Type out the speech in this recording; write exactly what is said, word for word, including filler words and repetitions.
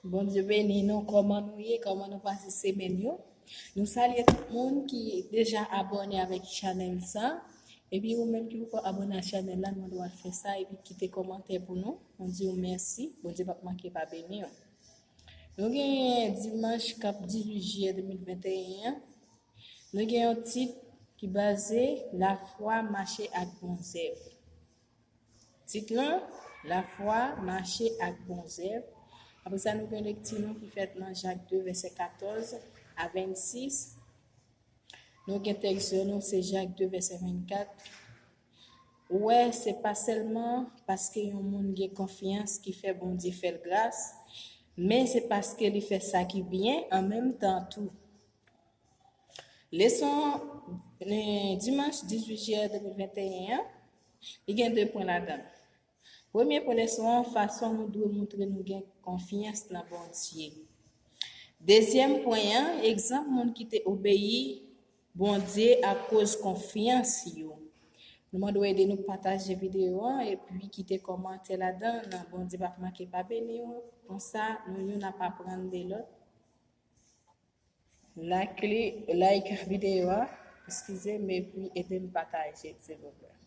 Bondye beni nou. Kòman nou ye? Kòman nou pase semèn yo? Nou salye tout moun ki deja abòne avèk chanèl sa. Epi ou menm ki poko abòne a chanèl la, nou mande w al fè sa epi kite kòmantè pou nou. Nou di w mèsi. Bondye p ap manke pa beni w. Nou genyen dimanch k ap dizuit jiyè de mil venteyen an. Nou gen yon tit ki baze Lafwa mache ak bon zèv. Tit lan, Lafwa mache ak bon zèv. Apre sa, nou gen lekti nou ki fèt nan Jak de, vèsè katòz a vennsis. Nou gen tèks nou, se Jak de, vèsè vennkat. Ou wè, se pa sèlman paske yon moun gen konfyans ki fè Bondye fè l gras, men se paske li fè sa ki byen an menm tan tou. Leson, eh, dimanch dizuit jiyè de mil venteyen an, li gen de pwen ladan l. Premye pwen leson an, fason nou dwe montre nou gen konfyans nan Bondye. Dezyèm pwen an, egzanp moun ki te obeyi Bondye akoz konfyans yo. Nou mande w ede nou pataje videyo an epi kite kòmantè ladan l. Bondye p ap manke pa beni w. Konsa, nou youn ap aprann de lòt. Like, like videyo a, eskize m, epi ede m pataje, silvouplè.